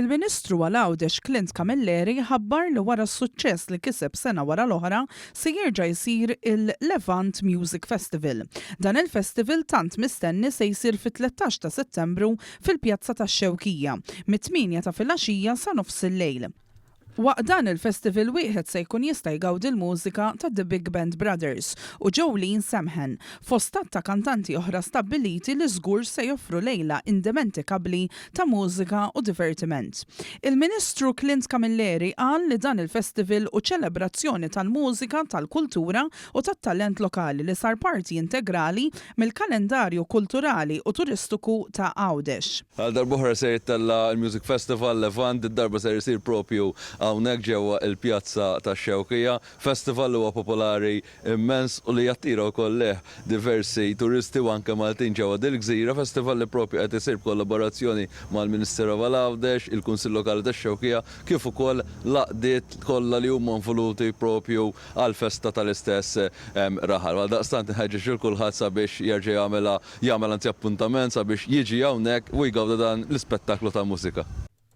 Il-Ministru għal Għawdex Clint Camilleri ħabbar li wara s-suċċess li kiseb sena wara l-oħra se jerġa' jsir il-Levant Music Festival. Dan il-festival tant mistenni se jsir fit-13 ta' Settembru fil-Pjazza tax-Xewkija, mit-tmienja ta' filgħaxija sa nofsillejl. Waqt dan il-festival wieħed se jkun jista' jgawdi l-mużika ta' The Big Band Brothers u Jolene Samhan, fost għadd ta' kantanti oħra stabbiliti li żgur se joffru lejla indimentikabbli ta' mużika u divertiment. Il-Ministru Clint Camilleri qal li dan il-festival hu ċelebrazzjoni tal-mużika, tal-kultura u tat-talent lokali li sar parti integrali mill-kalendarju kulturali u turistiku ta' Għawdex. Għal darb'oħra ser jittella' l-Music Festival Levant, did-darba ser isir propju hawnhekk ġewwa l-Pjazza tax-Xewkija. Festival li huwa popolari immens u li jattira wkoll lejh diversi turisti u anke Maltin ġewwa dil-gżira. Festival li propju qed isir b'kollaborazzjoni mal-Ministeru għal Għawdex, il-Kunsill Lokali tax-Xewkija kif ukoll l-għaqdiet kollha li huma involuti propju għall-festa tal-istess raħal. Għaldaqstant inħeġġeġ lil kulħadd sabiex jerġa' jagħmilha jagħmel anzi appuntament sabiex jiġi hawnhekk u jgawdi dan l-ispettaklu ta' mużika.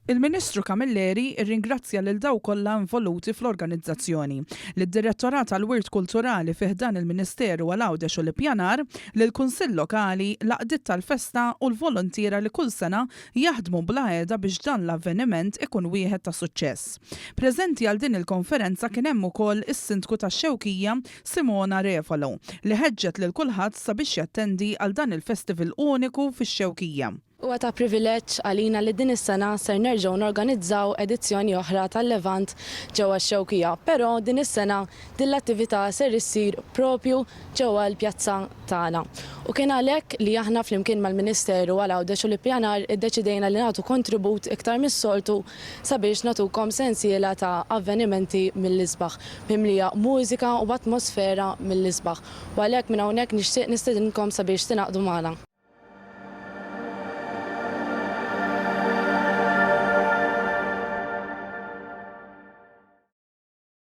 Il-Ministru Camilleri rringrazzja lil dawk kollha involuti fl-organizzazzjoni, lid-Direttorat għall-Wirt Kulturali fi ħdan il-Ministeru għal Għawdex u l-Ippjanar, lill-Kunsill Lokali, l-għaqdiet tal-festa u l-voluntiera li kull sena jaħdmu bla heda biex dan l-avveniment ikun wieħed ta' suċċess. Preżenti għal din il-konferenza kien hemm ukoll is-Sindku tax-Xewkija Simona Refalo, li ħeġġet lil kulħadd sabiex jattendi għal dan il-festival uniku fix-Xewkija. Huwa ta' privileġġ għalina li din is-sena ser nerġgħu norganizzaw edizzjoni oħra tal-Levant ġewwa x-Xewkija, però din is-sena din l-attività ser issir propju ġewwa l-pjazza tagħna. U kien għalhekk li aħna flimkien mal-Ministeru għal Għawdex u l-Ippjanar iddeċidejna li nagħtu kontribut iktar mis-soltu sabiex nagħtukom sensiela ta' avvenimenti mill-isbaħ, mimlija mużika u atmosfera mill-isbaħ. U għalhekk minn hawnhekk nixtieq nistedinkom sabiex tingħaqdu magħna.